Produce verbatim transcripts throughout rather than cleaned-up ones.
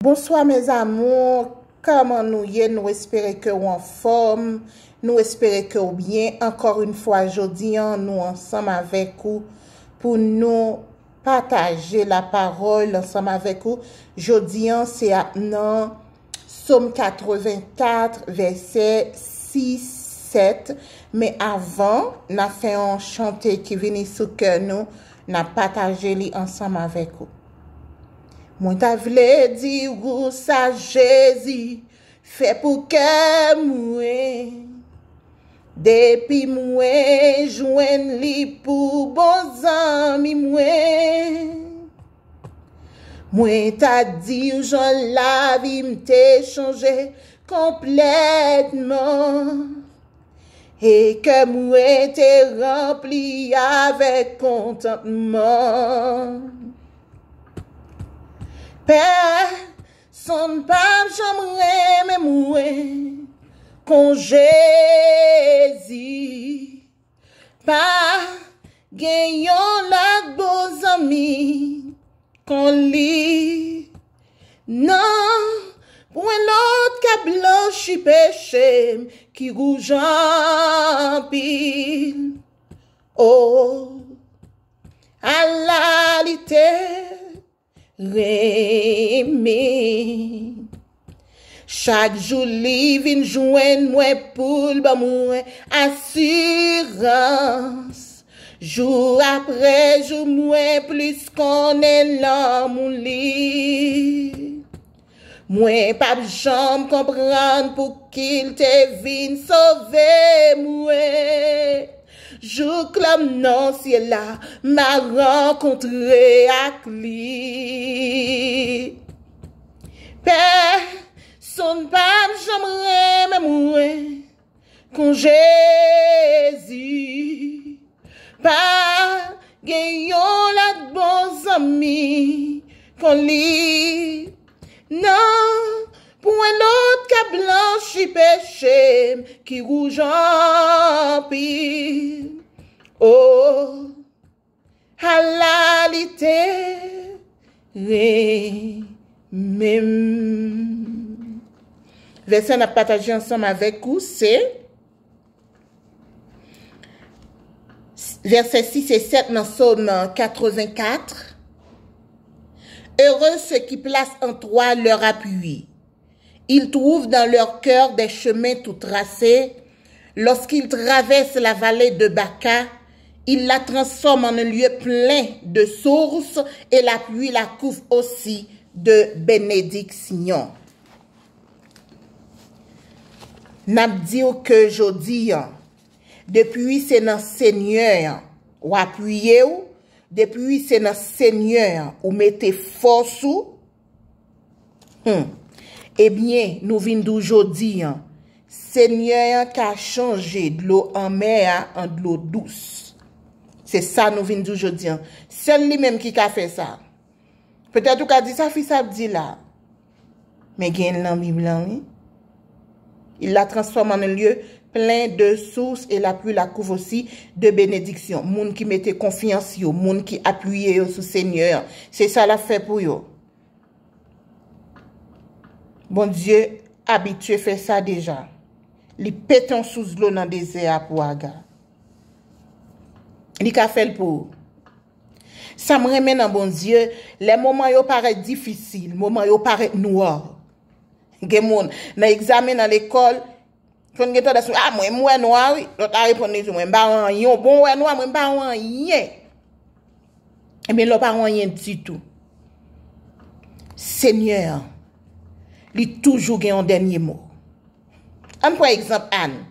Bonsoir mes amours, kòman nou ye? Nou espere ke w anfòm, nou espere ke w byen. Encore une fois, jodi an, nou ansanm avèk ou pou nou pataje la parole ansanm avèk ou. Jodi an, se ap nan Sòm katrevenkat, vèsè sis, sèt. Men avan, n a fè yon chante ki vini sou kè nou, n a pataje li ansanm avèk ou. Mwen ta vle di ou sa Jezi fè pou kè mwen. Depi mwen jwenn li pou bon zanmi mwen. Mwen ta di w jan lavi m te chanje konplètman. E kè mwen te ranpli avèk kontantman. Pèsonn p ap janm renmen mwen kon Jezi. Pa gen yon lòt bon zanmi kon li. Non, pwen lòt k ap blanchi peche m ki wouj anpil. O, ala li te renmen. Chak jou li vin jwenn mwen pou l ban mwen asirans. Jou apre jou mwen plis konnen lanmou li. Mwen p ap janm konprann pouki l te vin sove mwen. Jouk lè m nan syèl la, m a rankontre ak li. Pèsonn p ap janm renmen mwen kon Jezi. Pa gen yon lòt bon zanmi kon li. Non, pwen lòt k ap blanchi peche m ki wouj anpil. O, ala li te renmen m. Vèsè n ap pataje ansanm avèk ou se vèsè sis e sèt nan Sòm katrevenkat. Heureux ceux qui placent en toi leur appui. Ils trouvent dans leur cœur des chemins tout tracés. Lorsqu'ils traversent la vallée de Baca, ils la transforment en un lieu plein de sources et la pluie la couvre aussi de bénédictions. N ap di w ke jodi an, depi se nan Senyè an w apiye w, depi se nan Senyè an ou mete fòs ou, hmm, ebyen, nou vin di w jodi an, Senyè an ka chanje dlo anmè a an dlo dous. Se sa nou vin di w jodi an. Sèl li menm ki ka fè sa. Petèt ou ka di, "Sa fi sa ap di la?" Men gen l nan Bib lan, wi. Il la transforme en un lieu plein de sources et la pluie la couvre aussi de bénédictions. Moun ki mete konfyans yo, moun ki apiye yo sou Senyè an, se sa l ap fè pou yo. Bondye abitye fè sa deja. Li pete yon sous dlo nan dezè a pou Aga. Li ka fè l pou ou. Sa m renmen nan Bondye, lè moman yo parèt difisil, moman yo parèt nwa. Gen moun, nan egzamen, nan lekòl, konn gen tandans, "A, mwen, m wè nwa, wi." Lòt la reponn li tou, "Mwen, m pa wè anyen." Bon, w wè nwa, mwen, m pa wè anyen. Ebyen, lè w pa wè anyen ditou, Senyè an, li toujou gen yon dènye mo. Ann pran egzanp Ann.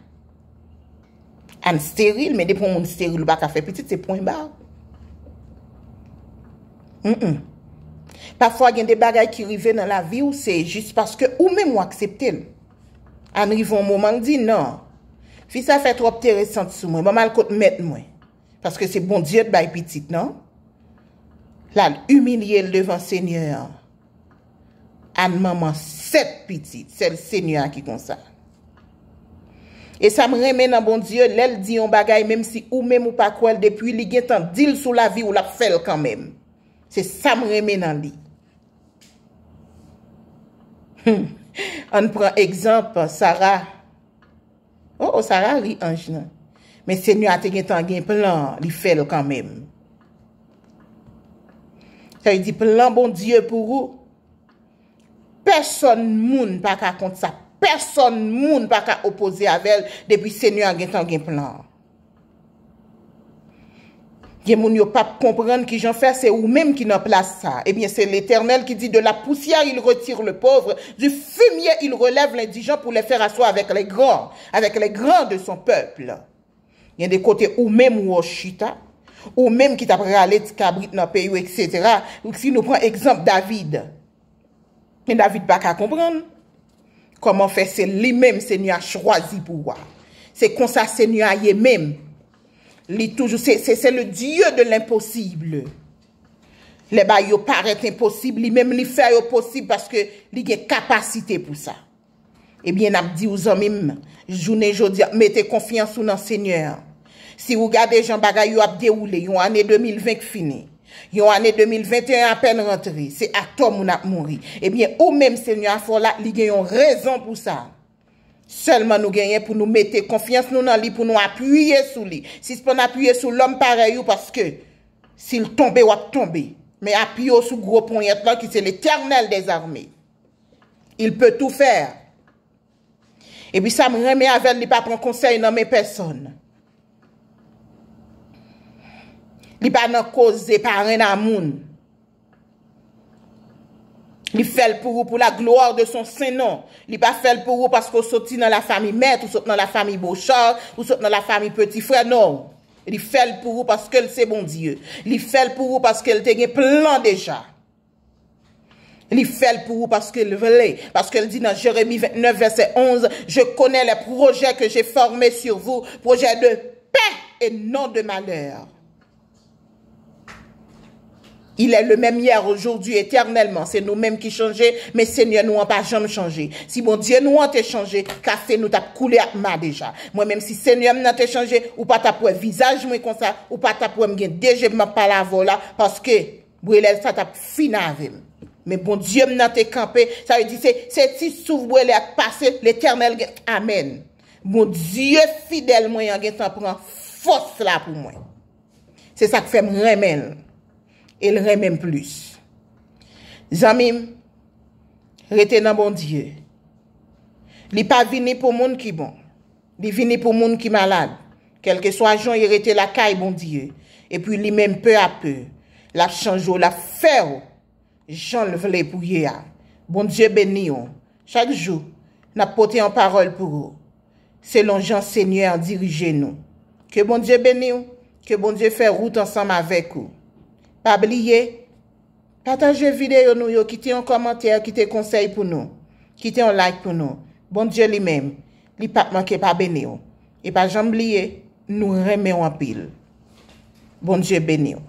Ann steril, men depi yon moun steril, ou pa ka fè pitit, se pwen ba. Mm-mm. Pafwa, gen de bagay ki rive nan lavi w, se jis paske ou menm ou aksepte l. Ann rive yon moman, l di, "Non, fi sa fè twòp teresant sou mwen, ban m al kot mèt mwen." Paske se Bondye t bay pitit, non? L al imilye l devan Senyè an. Ann manman sèt pitit, sèl Senyè a ki konsa. E sa m renmen nan Bondye, lè l di yon bagay, menm si ou menm ou pa kwè l, depi li gentan di l sou lavi w, l ap fè l kanmenm. Se sa m renmen nan li. Hmm. Ann pran egzanp Sara. Oh, oh, Sara ri anj nan. Men Senyè a te gentan gen plan, li fè l kanmenm. Sa vle di plan Bondye pou ou, pèsonn moun pa ka kont sa. Pèsonn moun pa ka opoze avè l depi Senyè a gentan gen plan. Gen moun yo p ap konprann kijan fè se ou menm ki nan plas sa. Ebyen, se Letènèl ki di, de la poussière il retire le pauvre, du fumier il relève l'indigent pour les faire asseoir avec les grands, avec les grands de son peuple. Gen de kote ou menm ou chita, ou menm ki t ap rale ti kabrit nan peyi w, et cetera. Si nou pran egzanp David, men David pa ka konprann kòman fè se li menm Senyè a chwazi pou wa. Se konsa Senyè a ye menm. Li toujou, se, se, se le Dieu de l'impossible. Lè bagay yo parèt enposib, li menm li fè yo posib paske li gen kapasite pou sa. Ebyen, n ap di w, zanmi m, jounen jodi a, mete konfyans ou nan Senyè a. Si ou gade jan bagay yo ap dewoule, yon ane de mil ven k fini, yon ane de mil venteyen apèn rantre, se atò moun ap mouri. Ebyen, ou menm Senyè a fè w la, li gen yon rezon pou sa. Sèlman nou genyen pou nou mete konfyans nou nan li, pou nou apiye sou li. Sispann apiye sou lòm parèy ou, paske si l tonbe, w ap tonbe. Men apiye w sou gwo ponyèt lan ki se Letènèl dèzame. Il peut tout faire. Epi sa m renmen avè l, li pa pran konsèy nan men pèsonn. Li pa nan koze parenn a moun. Li fè l pou ou, pour la gloire de son saint nom. Li pa fè l pou ou paske w soti nan lafanmi Mèt, ou sot nan lafanmi Bochard, ou sot nan lafanmi Petit Frère, non. Li fè l pou ou paske l se Bondye. Li fè l pou ou paske l te gen plan deja. Li fè l pou ou paske l vle. Paske l di nan Jeremi vennèf, vèsè onz, je connais les projets que j'ai formés sur vous, projets de paix et non de malheur. Il est le même hier, aujourd'hui, éternellement. Se nou menm ki chanje, men Senyè nou an pa janm chanje. Si Bondye nou an te chanje, kafe nou t ap koule ak ma deja. Mwen menm, si Senyè m nan te chanje, ou pa t ap wè vizaj mwen konsa, ou pa t ap wè m gen de je m ap pale avè w la, paske bwelèl sa t ap fin avè m. Men Bondye m nan te kanpe, sa vle di se, se ti souf bwelè a k pase, Letènèl gen, amèn. Bondye fidèl mwen an gentan pran fòs la pou mwen. Se sa k fè m renmen l. E l renmen m plis. Zanmi m, rete nan Bondye. Li pa vini pou moun ki bon. Li vini pou moun ki malad. Kèlkeswa jan, e rete lakay Bondye. Epi li menm, peu à peu, l ap chanje w, l ap fè w jan l vle pou ye a. Bondye beni w. Chak jou, n ap pote yon pawòl pou ou, selon jan Senyè a dirije nou. Ke Bondye beni w, ke Bondye fè wout ansanm avèk ou. Pa bliye, pataje videyo nou yo, kite yon kòmantè, kite konsèy pou nou, kite yon like pou nou. Bondye li menm, li p ap manke pa beni w. E pa janm bliye, nou renmen w anpil. Bondye beni w.